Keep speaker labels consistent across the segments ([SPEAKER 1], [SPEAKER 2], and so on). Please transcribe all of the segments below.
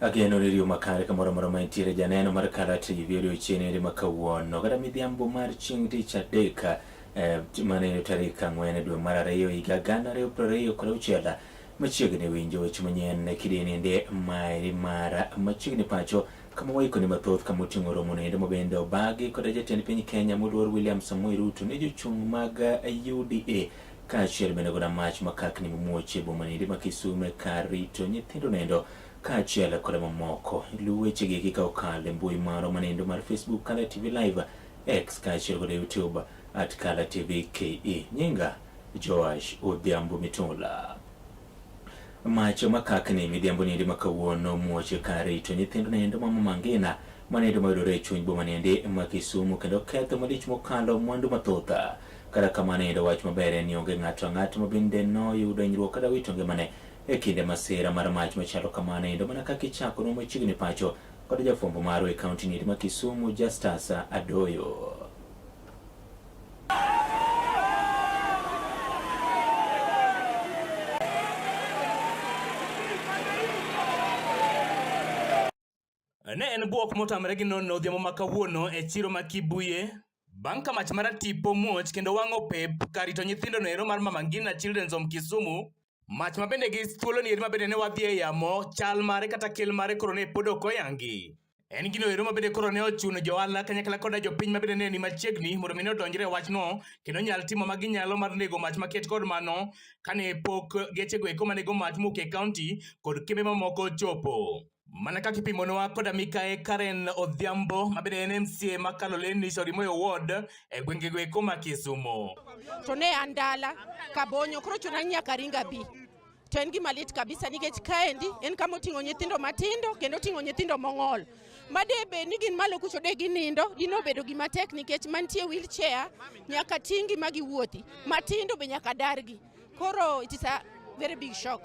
[SPEAKER 1] Ageno ni riyo makare kamoro amora ma intiere janeno mar Kala TV odiochieng' eri ma kawuono kata midhiambo mar chieng' tich adek eh, mane tarik 4 dwe mar 2 higa 2026 machiegni winjo weche manyien e kidienende maeri mar machiegni pacho kama waikoni mathoth kama oting'o romo noendo mabende obagi koda jatend piny Kenya moluor William Samoei Ruto ne jochung' mag UDA kaachiel bende koda mach makakni momuoch e boma noendo ma Kisumu kar rito nyithindo noendo kaachiel koda mamoko. Luw wechegi eki ka okalo e mbui marwa manendo mar Facebook Kala TV Live, X kaachiel koda YouTube at Kala TV KE. Nyinga Joash Odhiambo Mitula. Mach makakni midhiambo niendi ma kawuono muoch kar rito nyithindo noendo ma Mama Ngina manendo mayudore e chuny boma niendi ma Kisumu kendo ketho malich mokalo mwandu mathoth. Kata kamano endo wach maber en ni onge ng'ato ang'ata ma bende noyudo hinyruok kata wito ngimane e kinde masira mar mach machalo kamano endo mana kaka ichakonwa machiegni pacho kod jafwambo marwa e kaunti niendi ma Kisumu Justus Adoyo.
[SPEAKER 2] Ne en bwok motamre gi nono odhiambo ma kawuono e chiro ma Kibuye bang' ka mach maratipo muoch kendo wang'o pep kar rito nyithindo no ero mar Mama Ngina Children's Home Kisumu. Mach ma bende gi thuolo ni eri ma bende ne wadhi e yamo chal mare kata kel mare koro ne pod ok oyangi. En gino ero ma bende koro ne ochuno johala kanyakla koda jopiny ma bende ne ni machiegni mondo mi ne odonjre e wachno kendo nyal timo ma ginyalo mar nego mach maket kod mano kane pok gechego eko manego mach mowuok e kaunti kod kembe mamoko ochopo. Mana kaka ipimonwa koda mikae Karen Odhiambo ma bende en MCA ma Kaloleni Shaurimoyo Ward e gwengego eko ma Kisumo.
[SPEAKER 3] To ne an dala Kabonyo koro chuna ni nyaka aring abi. To en gima lit kabisa nikech kaendi en kama oting'o nyithindo matindo kendo oting'o nyithindo mong'ol. Ma de bed ni gin malo kucho de ginindo, dine obedo gima tek nikech mantie wheelchair nyaka ting'gi ma giwuothi, matindo be nyaka dargi. Koro it is a very big shock.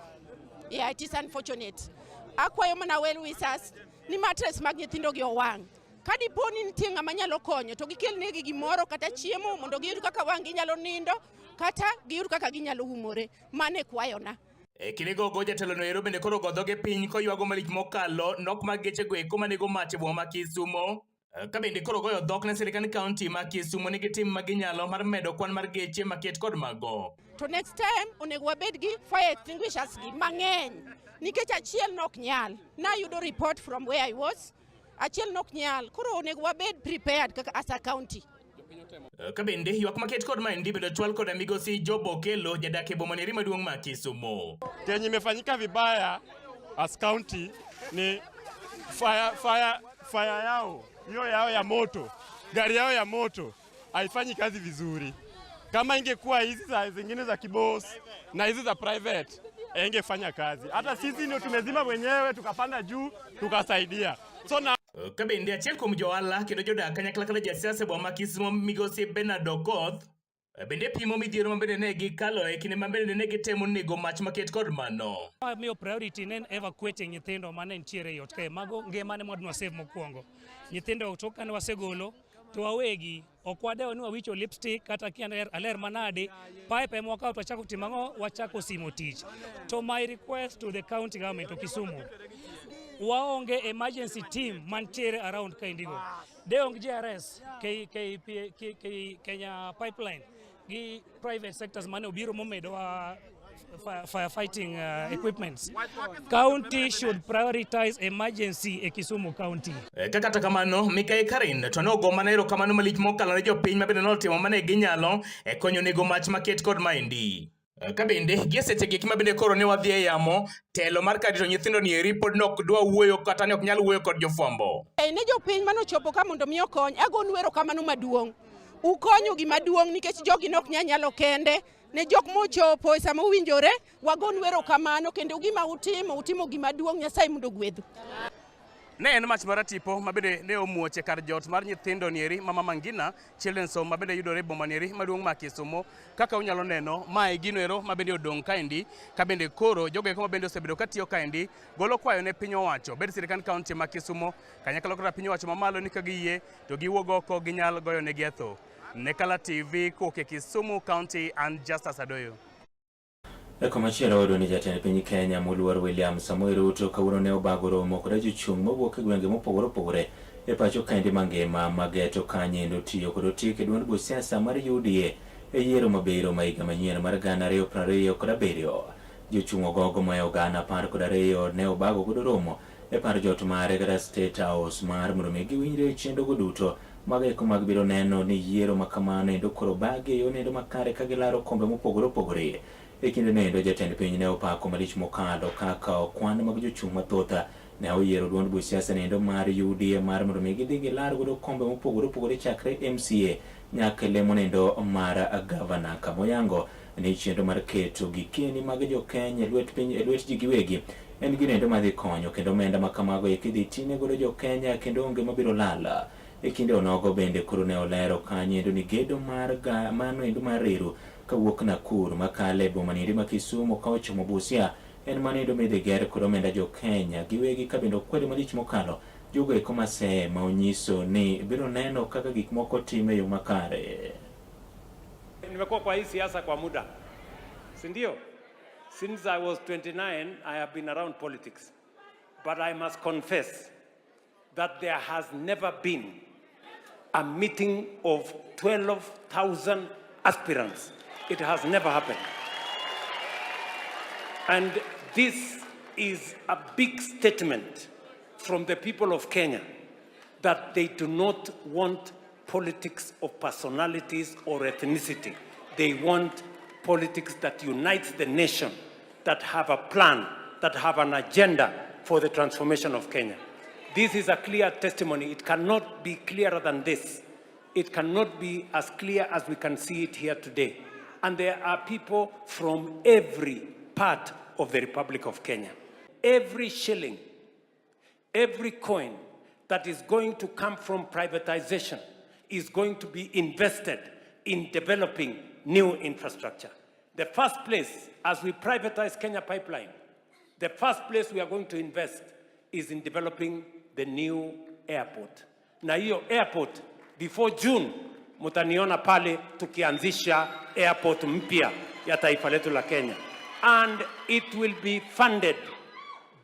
[SPEAKER 3] Yeah, it is unfortunate. Akwayo mana well wishers ni mattress mag nyithindo gi owang'. Ka dipo ni nitie ng'ama nyalo konyo to gikel negi gimoro kata chiemo mondo giyud kaka wang' ginyalo nindo kata giyud kaka ginyalo umore. Mano e kwayona.
[SPEAKER 2] E kinde gogo jatelo no ero bende koro ogo dhoge piny koywago malich mokalo nok mag gechego eko manego mach e boma ma Kisumo. Ka bende koro goyo dhok ne sirkand kaunti ma Kisumo ni gitim ma ginyalo mar medo kwan mar geche maket kod mago.
[SPEAKER 3] To next time onego wabed gi fire extinguishers gi mang'eny nikech achiel nok nyal. Nayudo report from where I was, achiel nok nyal. Koro onego wabed prepared kaka as a county.
[SPEAKER 2] Ka bende ywak maket kod maendi bende ochwal koda migosi Job Okello jadak e boma neri maduong' ma Kisumu.
[SPEAKER 4] Kenye imefanyika vibaya as county ni fire, fire, fire yao hiyo yao ya moto, gari yao ya moto haifanyi kazi vizuri. Kama ingekuwa hizi za zingine za kibos na hizi za private ingefanya kazi. Hata sisi ndio tumezima wenyewe tukapanda juu tukasaidia. So na
[SPEAKER 2] Ka bende achiel kuom johala kendo jodak kanyakla kod jasiasa e boma ma Kisumo migosi Bernard Okoth bende pimo midhiero ma bende ne gikalo e kinde ma bende ne gitemo nego mach maket kod mano.
[SPEAKER 5] Miyo priority ne en evacuating nyithindo mane nitiere e ot kae. Mago ngima ne mwadwa save mokwongo. Nyithindo tok kane wasegolo to wawegi ok wadewo ni wawicho lipstick kata kia aler manade, pipe ema wakawo to wachako timo ang'o, wachako simo tich. To my request to the county government of Kisumu, waonge emergency team mantiere around kaendigo. De onge JRS, K, K, P, K, K, Kenya Pipeline gi private sectors mane obiro momedowa firefighting equipments. County should prioritize emergency e Kisumu County.
[SPEAKER 2] Ka kata kamano, Mikai Karin to nogo mana erokamano malich mokalo ne jopiny ma bende notimo mane ginyalo e konyo nego mach maket kod maendi. Ka bende gie seche gi ma bende koro ne wadhi e yamo, telo mar kar rito nyithindo ni eri pod ne ok dwa wuoyo kata ne ok nyal wuoyo kod jofwambo.
[SPEAKER 3] Ne jopiny mane ochopo ka mondo mi okony, agonu erokamano maduong'. Ukonyo gima duong' nikech jogi ne ok nyal nyalo kende. Ne jok mochopo e sama owinjore, wagonu erokamano kendo gima utimo, utimo gima duong', Nyasaye mondo ogwedhu.
[SPEAKER 2] Ne en mach maratipo ma bende ne omuoch e kar jot mar nyithindo nieri ma Mama Ngina Children's Home ma bende yudore e boma nieri maduong' ma Kisumo. Kaka unyalo neno, mae gino ero ma bende odong' kaendi, ka bende koro jogo eko ma bende osebedo katiyo kaendi golo kwayo ne piny owacho, bed sirkand kaunti ma Kisumo kanyakla koda piny owacho mamalo ni ka giyie to giwuog oko ginyal goyo negi e tho. Ne Kala TV kowuok e Kisumu County and Justus Adoyo.
[SPEAKER 1] E komachielo wayudo ni jatend piny Kenya moluor William Samoei Ruto kawuono ne obago romo koda jochung' mawuok e gwenge mopogore opogore e pacho kaendi mangima mageto kanyendo tiyo kod otike duond buch siasa mar UDA e yiero mabiro ma higa manyien mar 2027. Jochung' ogogo mohewo 12,000 ne obago godo romo e par jot mare kata State House mar mondo mi giwinjre e chenrogo duto mago eko mag biro neno ni yiero ma kamano endo koro bagi e yo nendo makare ka gilaro kombe mopogore opogore. E kinde nendo jatend piny ne opako malich mokalo kaka kwan mag jochung' mathoth ne oyiero duond buch siasa nendo mar UDA mar mondo mi gidhi gilar godo kombe mopogore opogore chakre MCA nyaka e lemo nendo mar gavana kamoyango ni chenro mar keto gikeni mag jo-Kenya e lwet piny e lwet ji giwegi en gino madhi konyo kendo omenda ma kamago eki idhi tine godo jo-Kenya kendo onge mabiro lal. E kinde onogo bende koro ne olero kanyo endo ni gedo mar ga, mano endo mar reru kawuok Nakuru makalo e boma niendi ma Kisumu ka ochomo Busia en mano endo midhi ger kod omenda jo-Kenya giwegi ka bende okwedo malich mokalo jogo eko maseye ma onyiso ni biro neno kaka gik moko time e yo makare.
[SPEAKER 6] Nimekuwa kwa hii siasa kwa muda, si ndio? Since I was 29, I have been around politics. But I must confess that there has never been a meeting of 12,000 aspirants. It has never happened. And this is a big statement from the people of Kenya that they do not want politics of personalities or ethnicity. They want politics that unites the nation, that have a plan, that have an agenda for the transformation of Kenya. This is a clear testimony. It cannot be clearer than this. It cannot be as clear as we can see it here today. And there are people from every part of the Republic of Kenya. Every shilling, every coin that is going to come from privatization is going to be invested in developing new infrastructure. The first place, as we privatize Kenya Pipeline, the first place we are going to invest is in developing the new airport. Na hiyo airport, before June, mutaniona pale tukianzisha airport mpya ya taifa letu la Kenya. And it will be funded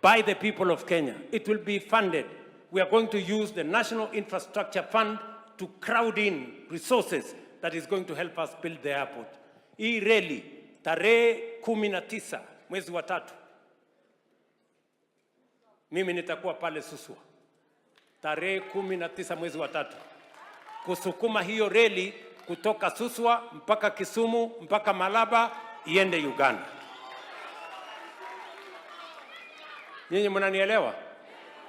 [SPEAKER 6] by the people of Kenya. It will be funded. We are going to use the National Infrastructure Fund to crowd in resources that is going to help us build the airport. Hii reli tarehe 19 mwezi wa tatu, mimi nitakuwa pale Suswa tarehe 19 mwezi wa tatu kusukuma hiyo reli kutoka Suswa mpaka Kisumu mpaka Malaba iende Uganda. Nyinyi mnanielewa?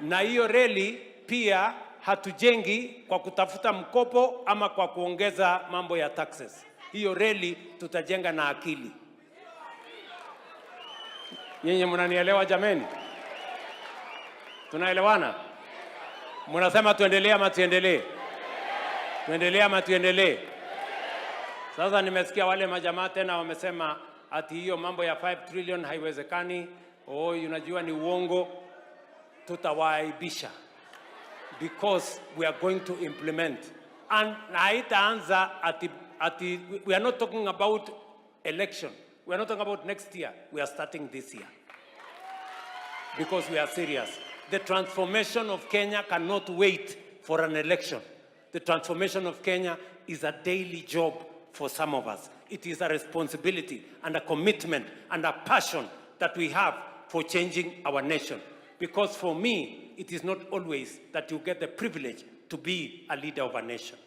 [SPEAKER 6] Na hiyo reli pia hatujengi kwa kutafuta mkopo ama kwa kuongeza mambo ya taxes. Hiyo reli tutajenga na akili. Nyinyi mnanielewa jameni? Tunaelewana? Mnasema tuendelee ama tuendelee? Tuendelee ama tuendelee? Sasa nimesikia wale majamaa tena wamesema ati hiyo mambo ya 5 trillion haiwezekani. Oh, unajua ni uongo. Tutawaaibisha because we are going to implement. And haitaanza ati we are not talking about election. We are not talking about next year. We are starting this year. Because we are serious. The transformation of Kenya cannot wait for an election. The transformation of Kenya is a daily job for some of us. It is a responsibility and a commitment and a passion that we have for changing our nation. Because for me, it is not always that you get the privilege to be a leader of a nation.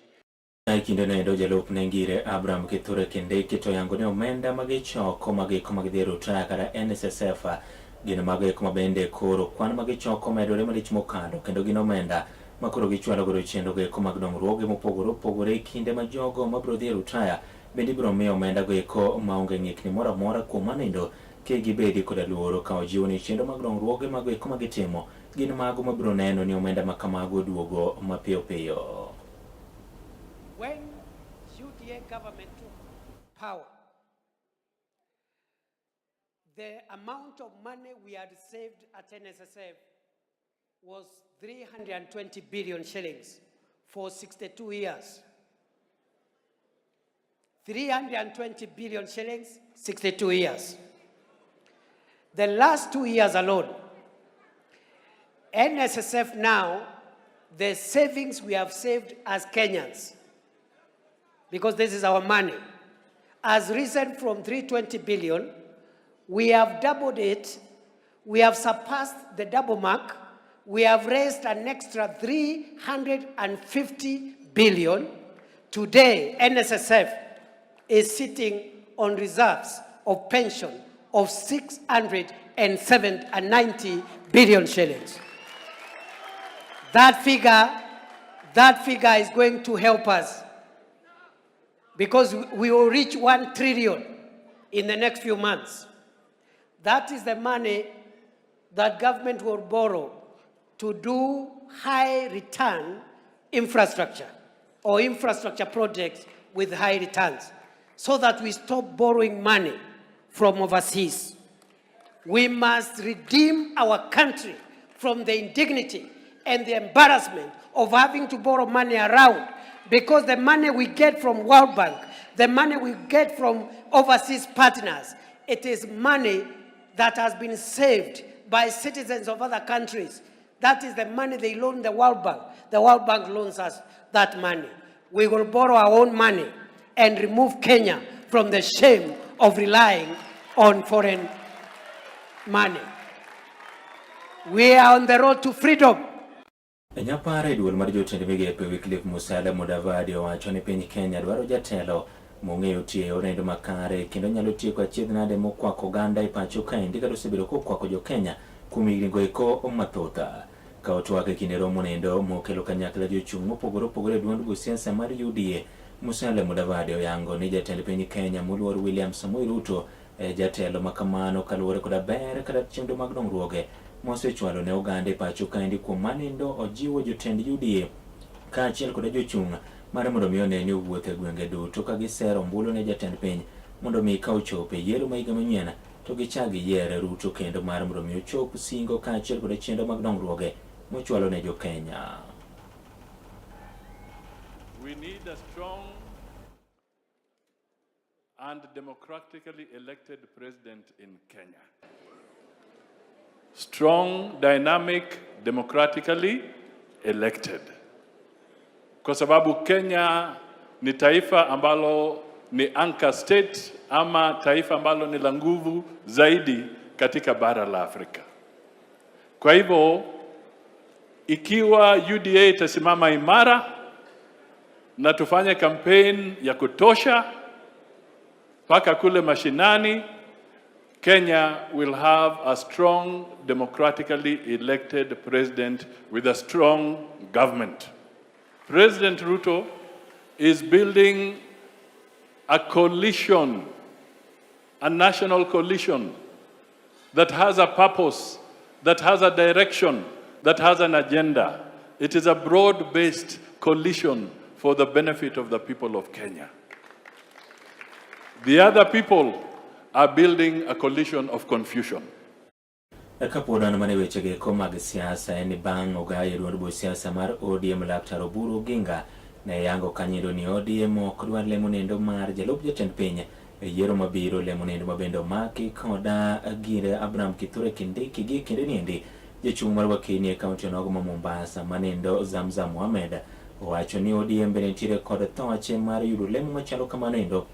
[SPEAKER 1] E kindeno endo jalupne Ngire Abraham Kithure Kindiki to yango ni omenda magichoko magiko mag dhi e rutaya kata NSSF gin mago eko ma bende koro kwan magichoko medore malich mokalo kendo gin omenda ma koro gichwalo godo chenro go eko mag dongruoge mopogore opogore e kinde ma jogo mabiro dhi e rutaya bende ibiro miyo omenda go eko maonge ng'ikni moro amora. Kuom mano endo kik gibedi koda luoro ka ojiwo ni chenro mag dongruoge mago eko magitimo gin mago mabiro neno ni omenda ma kamago oduogo mapiyo piyo.
[SPEAKER 7] When UDA government took power, the amount of money we had saved at NSSF was 320 billion shillings for 62 years. 320 billion shillings, 62 years. The last 2 years alone, NSSF now, the savings we have saved as Kenyans, because this is our money, has risen from 320 billion. We have doubled it. We have surpassed the double mark. We have raised an extra 350 billion. Today, NSSF is sitting on reserves of pension of 690 billion shillings. That figure is going to help us because we will reach 1 trillion in the next few months. That is the money that government will borrow to do high return infrastructure or infrastructure projects with high returns so that we stop borrowing money from overseas. We must redeem our country from the indignity and the embarrassment of having to borrow money around, because the money we get from World Bank, the money we get from overseas partners, it is money that has been saved by citizens of other countries. That is the money they loan the World Bank. The World Bank loans us that money. We will borrow our own money and remove Kenya from the shame of relying on foreign money. We are on the road to freedom.
[SPEAKER 1] Nyapara e duol mar jotend migepe, Wycliffe Musalia Mudavadi, owacho ni piny Kenya dwaro jatelo mong'eyo tiyo e yor nendo makare kendo nyalo tieko achiedh nade mokwako oganda e pacho kaendi kata osebedo kokwako jo Kenya kuom higni go eko mathoth. Ka otwak e kinde romo nendo mokelo kanyakla jochung' mopogore opogore e duond buch siasa mar UDA, Musalia Mudavadi oyango ni jatend piny Kenya moluor William Samoei Ruto e jatelo makamano kaluwore koda ber kata chenro mag dongruoge mosechwalo ne oganda e pacho kaendi. Kuom manendo ojiwo jotend UDA kaachiel koda jochung' mar mondo mi one ni owuotho e gwenge duto ka gisero ombulu ne jatend piny mondo mi ka ochopo e yiero ma higa manyien to gichak giyier Ruto kendo mar mondo mi ochop singo kaachiel koda chenro mag dongruoge mochwalo ne jo Kenya.
[SPEAKER 8] We need a strong and democratically elected president in Kenya. Strong, dynamic, democratically elected. Kwa sababu Kenya ni taifa ambalo ni anchor state ama taifa ambalo ni la nguvu zaidi katika bara la Afrika. Kwa hivyo, ikiwa UDA itasimama imara na tufanye campaign ya kutosha mpaka kule mashinani, Kenya will have a strong, democratically elected president with a strong government. President Ruto is building a coalition, a national coalition that has a purpose, that has a direction, that has an agenda. It is a broad-based coalition for the benefit of the people of Kenya. The other people are building a coalition of confusion.
[SPEAKER 1] Kapod wan mana e weche go mag siasa, en ni bang' ogayo e duond buch siasa mar ODM, Laktar Oburu Oginga ne yango kanyo ni ODM ok dwar lemo nendo mar jalup jatend piny e yiero mabiro. Lemo nendo mabende omaki koda gire Abraham Kithure Kindiki gi kinde niendi. Jachung' mar wakini e kaunti onogo ma Mombasa manendo Zamzam Mohamed owacho ni ODM bende nitiere kod thoche mar yudo lemo machalo kamano endo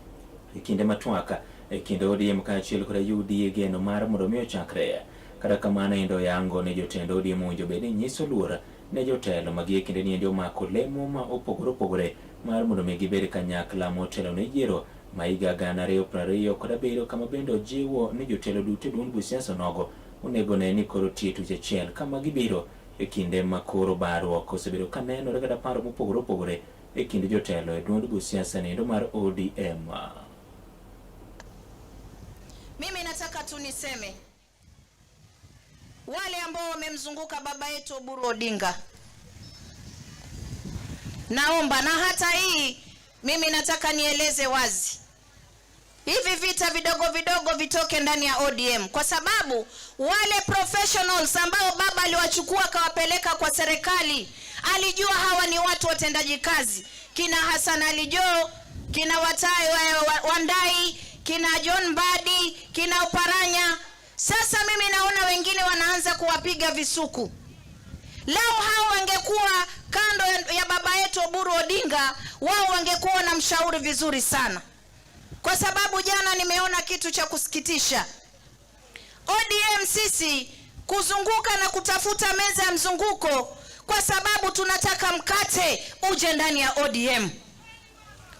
[SPEAKER 1] e kinde matwak e kind ODM kaachiel kod UDA geno mar mondo mi ochakre. Kata kamano endo yango ni jotend ODM owinjo bed ni nyiso luor ne jotelo ma gie kinde niendi omako lemo ma opogore opogore mar mondo mi gibed kanyakla motelo ne yiero ma higa 2027, kama bende ojiwo ni jotelo duto e duond buch siasa onogo onego ne ni koro tie tuch achiel kama gibiro e kinde ma koro barruok osebedo ka nenore kata paro mopogore opogore e kind jotelo e duond buch siasa nendo mar ODM.
[SPEAKER 9] Mimi nataka tu niseme, wale ambao wamemzunguka baba yetu Oburu Odinga, naomba, na hata hii mimi nataka nieleze wazi, hivi vita vidogo vidogo vitoke ndani ya ODM, kwa sababu wale professionals ambao baba aliwachukua akawapeleka kwa serikali, alijua hawa ni watu watendaji kazi, kina Hassan Ali Joho, kina Watai Wandayi, kina John Mbadi, kina Oparanya. Sasa mimi naona wengine wanaanza kuwapiga visuku. Leo hao wangekuwa kando ya baba yetu Oburu Odinga, wao wangekuwa wanamshauri vizuri sana, kwa sababu jana nimeona kitu cha kusikitisha. ODM sisi kuzunguka na kutafuta meza ya mzunguko, kwa sababu tunataka mkate uje ndani ya ODM.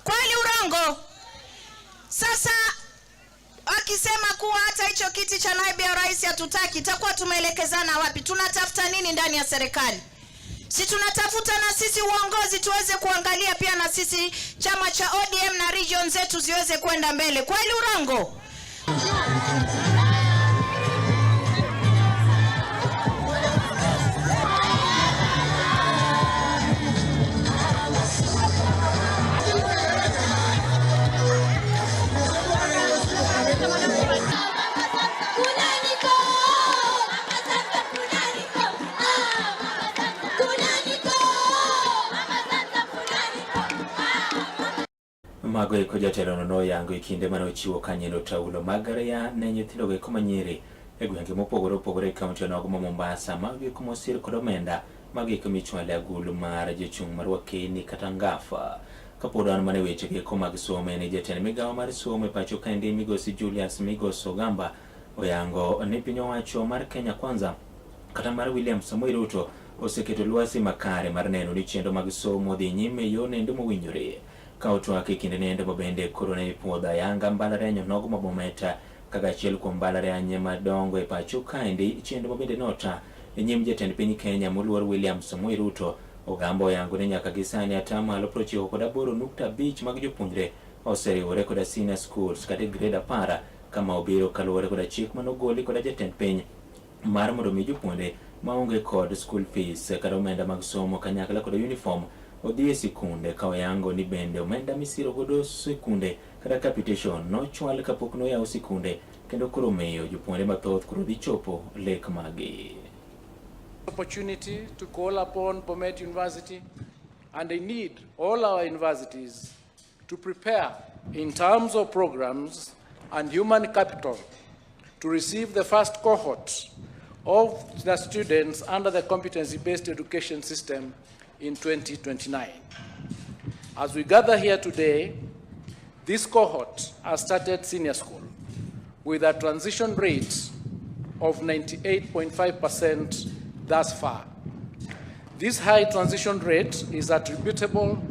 [SPEAKER 9] Kweli urongo? Sasa akisema kuwa hata hicho kiti cha naibu ya rais hatutaki, itakuwa tumeelekezana wapi? Tunatafuta nini ndani ya serikali? Si tunatafuta na sisi uongozi tuweze kuangalia pia na sisi chama cha ODM na region zetu ziweze kwenda mbele. Kweli urongo?
[SPEAKER 1] Mago eko jatelono noyango e kinde mane ochiwo kanyeno taulo mag ria ne nyithindo go eko manyiri e gwenge mopogore opogore e kaunti onogo ma Mombasa. Mago eko mosir kod omenda mago eko michwale agulu mar jochung' mar wakeni kata ngafa. Kapod wan mana e weche go eko mag somo, en jatend migawo mar somo e pacho kaendi migosi Julius Migos Ogamba oyango ni piny owacho mar Kenya Kwanza kata mar William Samoei Ruto oseketo lwasi makare mar neno ni chenro mag somo dhi nyime e yo nendo mowinjore. Ka otwak e kinde nendo ma bende koro ne ipuodho ayanga mbalariany onogo ma Bomet kaka achiel kuom mbalariany madongo e pacho kaendi, chenro ma bende nota e nyim jatend piny Kenya moluor William Samoei Ruto. Ogamba oyango ni nyaka gi sani atamalo 98.5 mag jopuonjre oseriwore koda senior schools kata e grade 10 kama obiro kaluwore koda chik manogoli koda jatend piny mar mondo mi jopuonjre maonge kod school fees kata omenda mag somo kanyakla kod uniform odhi e sikunde, ka oyango ni bende omenda misiro godo sikunde kata capitation nochwal kapok noyaw sikunde kendo koro miyo jopuonjre mathoth koro dhi chopo lek magi.
[SPEAKER 10] Opportunity to call upon Bomet University and indeed all our universities to prepare in terms of programs and human capital to receive the first cohort of the students under the competency-based education system in 2029. As we gather here today, this cohort has started senior school with a transition rate of 98.5% thus far. This high transition rate is attributable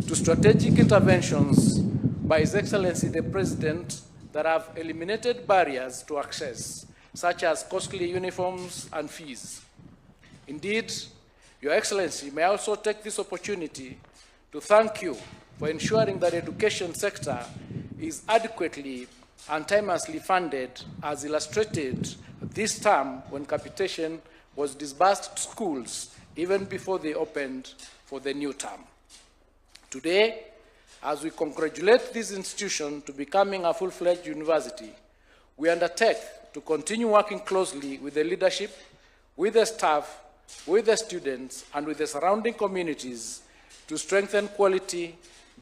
[SPEAKER 10] to strategic interventions by His Excellency the President that have eliminated barriers to access, such as costly uniforms and fees. Indeed, Your Excellency, may I also take this opportunity to thank you for ensuring that the education sector is adequately and timeously funded, as illustrated this term when capitation was disbursed to schools even before they opened for the new term. Today, as we congratulate this institution to becoming a full-fledged university, we undertake to continue working closely with the leadership, with the staff, with the students, and with the surrounding communities to strengthen quality,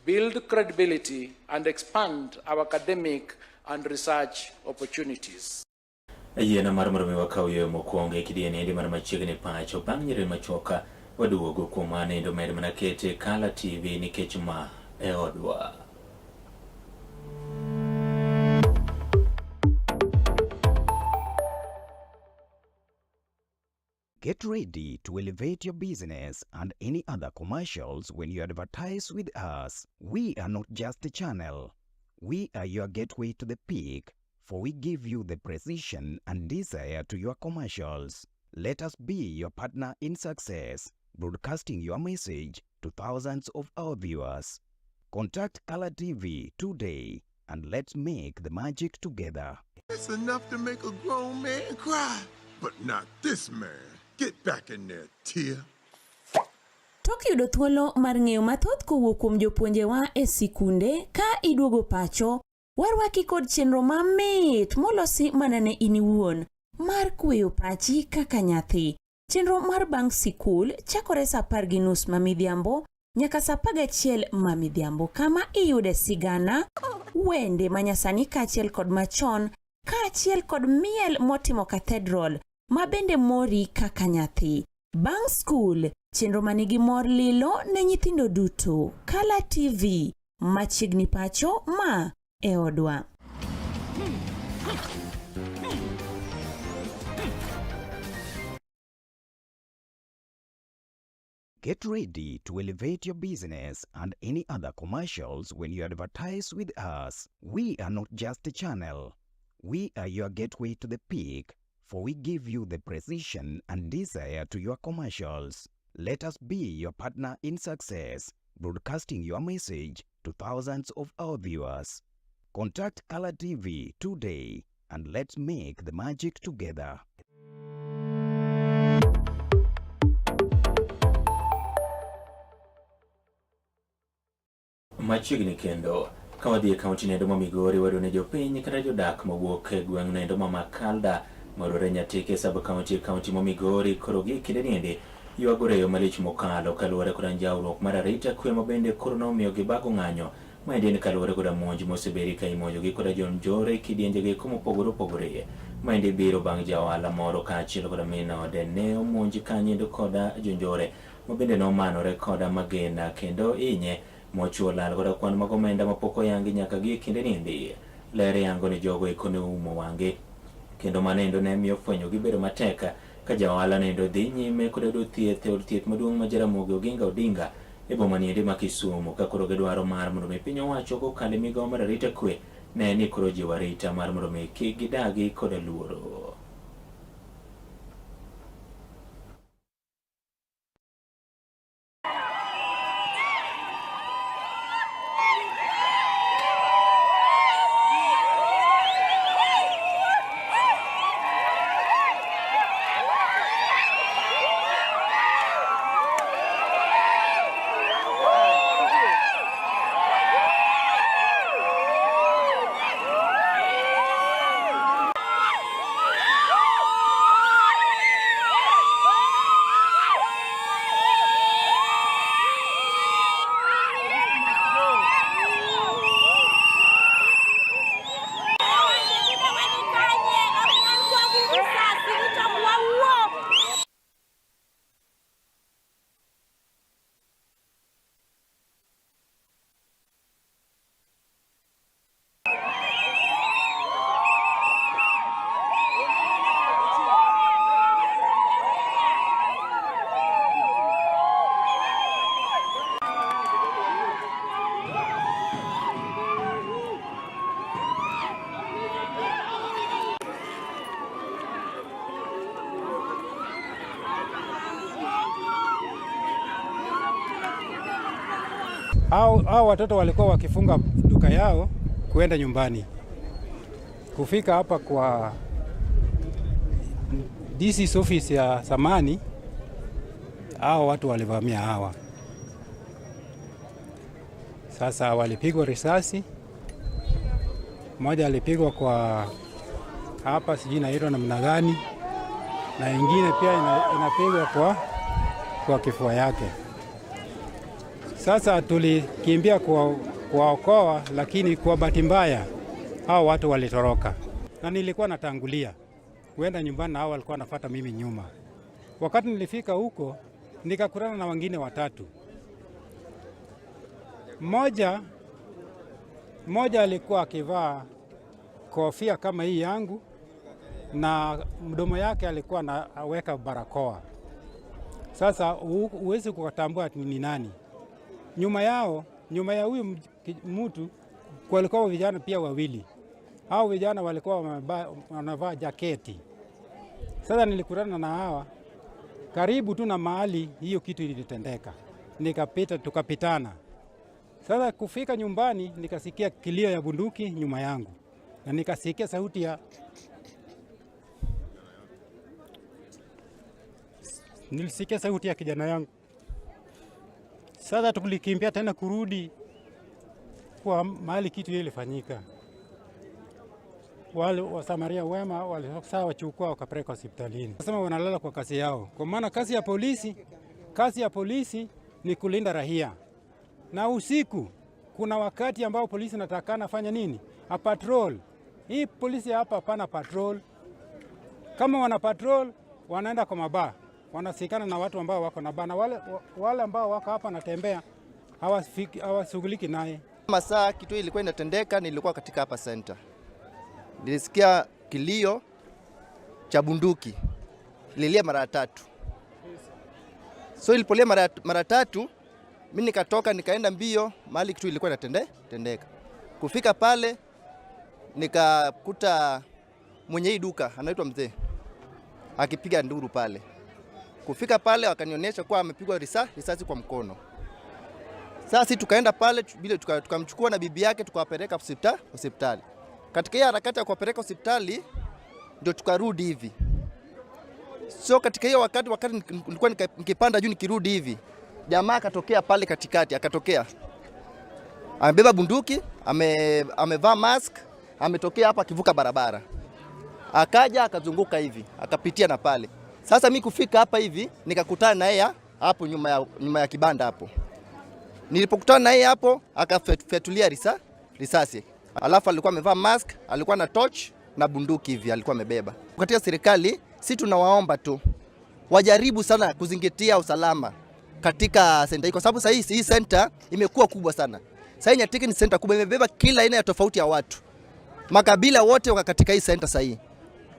[SPEAKER 10] build credibility, and expand our academic and research opportunities.
[SPEAKER 1] Yiena mar mondo mi wakaw yo mokwongo e kidieny endi mar machiegni pacho bang' nyiriri machuok waduogo kuom mano endo med mana kete Kala TV nikech ma e odwa.
[SPEAKER 11] Get ready to elevate your business and any other commercials when you advertise with us. We are not just a channel. We are your gateway to the peak, for we give you the precision and desire to your commercials. Let us be your partner in success, broadcasting your message to thousands of our viewers. Contact Color TV today and let's make the magic together.
[SPEAKER 12] It's enough to make a grown man cry, but not this man. Get back in there, Tia.
[SPEAKER 13] Tok yudo thuolo mar ng'eyo mathoth kowuok kuom jopuonjewa e sikunde ka iduogo pacho, warwaki kod chenro mamit molosi mana ne in iwuon mar kweyo pachi kaka nyathi. Chenro mar bang' sikul chakore saa 10:30 ma midhiambo nyaka saa 11 ma midhiambo, kama iyude sigana, wende manyasani kaachiel kod machon. kaachiel kod miel motimo cathedral ma bende mori kaka nyathi. Bang' skul, chenro ma nigi mor lilo ne nyithindo duto. Kala TV, machiegni pacho ma e odwa.
[SPEAKER 11] Get ready to elevate your business and any other commercials when you advertise with us. We are not just a channel. We are your gateway to the peak, for we give you the precision and desire to your commercials. Let us be your partner in success, broadcasting your message to thousands of our viewers. Contact Color TV today and let's make the magic together.
[SPEAKER 1] Machiegni kendo ka wadhi e kaunti nendo ma Migori wayudo ni jopiny kata jodak mawuok e gweng' nendo ma Makalda mayudore Nyatike sub county e kaunti ma Migori koro gi kinde niendi ywagore e yo malich mokalo kaluwore koda njawruok mar arita kwe ma bende koro nomiyo gibago ng'anyo. Maendi en kaluwore koda monj mosebedi ka imonjogi koda jonjore e kidienjegi eko mopogore opogore. Maendi biro bang' ja ohala moro kaachiel koda min ode ne omonj kanyo koda jonjore ma bende nomanore koda magina kendo inye mochuo lal koda kwan mag omenda mapok oyangi nyaka gi e kinde niendi. Ler yango ni jogo eko ne oumo wang'gi kendo mano endo ne miyo fwenyogi bedo matek ka ja ohala nendo dhi nyime kod yudo thieth e od thieth maduong' ma Jaramogi Oginga Odinga e boma niendi ma Kisumu ka koro gidwaro mar mondo mi piny owacho kokalo e migawo mar arita kwe ne ni koro jiwo arita mar mondo mi kik gidagi koda luoro.
[SPEAKER 14] Hao watoto walikuwa wakifunga duka yao kuenda nyumbani. Kufika hapa kwa DC's office ya zamani, hao watu walivamia hawa. Sasa walipigwa risasi. Mmoja alipigwa kwa hapa, sijui inaitwa namna gani, na ingine pia inapigwa kwa kifua yake. Sasa tulikimbia kuwaokoa, lakini kwa bahati mbaya hao watu walitoroka. Na nilikuwa natangulia kuenda nyumbani na hao walikuwa wanafuata mimi nyuma. Wakati nilifika huko nikakutana na wengine watatu. Mmoja alikuwa akivaa kofia kama hii yangu na mdomo yake alikuwa anaweka barakoa. Sasa huwezi kutambua ni nani. Nyuma ya huyu mtu kulikuwa vijana pia wawili. Hao vijana walikuwa wanavaa jaketi. Sasa nilikutana na hawa karibu tu na mahali hiyo kitu ilitendeka. Nikapita, tukapitana. Sasa kufika nyumbani nikasikia kilio ya bunduki nyuma yangu. Na nikasikia sauti ya nilisikia sauti ya kijana yangu. Sasa tulikimbia tena kurudi kwa mahali kitu ilifanyika. Wale Wasamaria wema walisawa wachukua wakapeleka hospitalini. Nasema wanalala kwa kazi yao. Kwa maana kazi ya polisi ni kulinda raia. Na usiku kuna wakati ambao polisi natakana fanya nini? A patrol. Hii polisi hapa hapana patrol. Kama wana patrol wanaenda kwa mabaa, wanasikana na watu ambao wako na baa, na wale ambao wako hapa wanatembea hawashughuliki naye.
[SPEAKER 15] Masaa kitu ilikuwa inatendeka, nilikuwa katika hapa center. Nilisikia kilio cha bunduki, ililia mara tatu. So ilipolia mara tatu, mimi nikatoka nikaenda mbio mahali kitu ilikuwa inatendeka. Kufika pale nikakuta mwenye hii duka anaitwa mzee akipiga nduru pale. Kufika pale wakanionyesha kuwa amepigwa risasi kwa mkono. Sasa sisi tukaenda pale bila tukamchukua na bibi yake tukawapeleka hospitali. Katika hiyo harakati ya kuwapeleka hospitali ndio tukarudi hivi. So katika hiyo wakati nilikuwa nikipanda juu nikirudi hivi, jamaa akatokea pale katikati, akatokea. Amebeba bunduki, amevaa mask, ametokea hapa akivuka barabara. Akaja akazunguka hivi, akapitia na pale. Sasa mimi kufika hapa hivi nikakutana na yeye hapo nyuma ya kibanda hapo. Nilipokutana na yeye hapo akafyatulia risasi. Alafu alikuwa amevaa mask, alikuwa na torch na bunduki hivi alikuwa amebeba. Katika serikali si tunawaomba tu wajaribu sana kuzingatia usalama katika center hii, kwa sababu sasa hii center imekuwa kubwa sana. Sasa Nyatike ni center kubwa, imebeba kila aina ya tofauti ya watu. Makabila wote wako katika hii center sasa hii.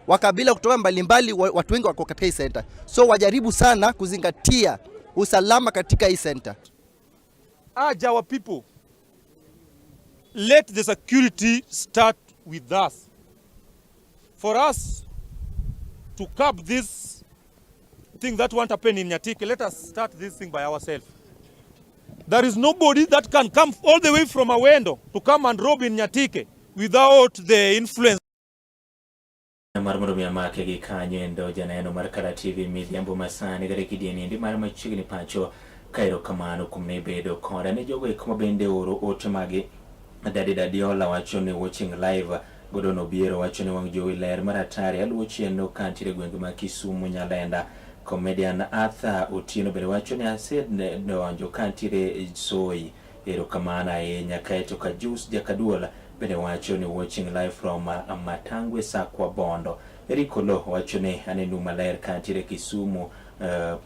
[SPEAKER 15] Wakabila kutoka mbalimbali, watu wengi wako katika hii center. So wajaribu sana kuzingatia usalama katika hii center.
[SPEAKER 16] Urge our people, let the security start with us. For us to curb this thing that won't happen in Nyatike, let us start this thing by ourselves. There is nobody that can come all the way from Awendo to come and rob in Nyatike without the influence.
[SPEAKER 1] Mar mondo mi amake gi kanyo endo janeno mar Kala TV midhiambo masani kata kidieny endi mar machiegni pacho ka erokamano kuom ne bedo koda ne jogo eko mabende oro ote magi. Dadi Dadiola wacho ni watching live. Godon Obiero wacho ni wang' jowi ler mar atari aluwo chenro kantiere gwenge ma Kisumu Nyalenda. Comedian Arthur Otieno bende wacho ni asedonjo kantiere Soi, erokamano ahinya. Kaeto Kajus Jakaduol bende wacho ni watching live from Matangwe Sakwa Bondo. Eric Olo wacho ni aneno maler kantiere Kisumu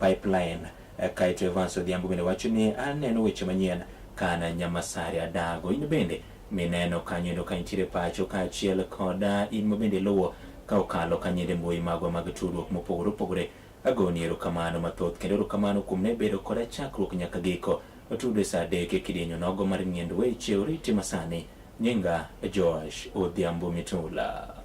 [SPEAKER 1] Pipeline. Kaeto Evans Odhiambo bende wacho ni aneno weche manyien kana Nyamasare Adago. In bende mineno kanyo endo ka intiere pacho kaachiel koda in mabende luwo ka okalo kanyo e mbui magwa mag tudruok mopogore opogore, agoni erokamano mathoth kendo erokamano kuom ne bedo koda chakruok nyaka giko. Otudre saa 3 e kidieny onogo mar ng'iendo weche oriti masani. Nyinga Joash Odhiambo Mitula.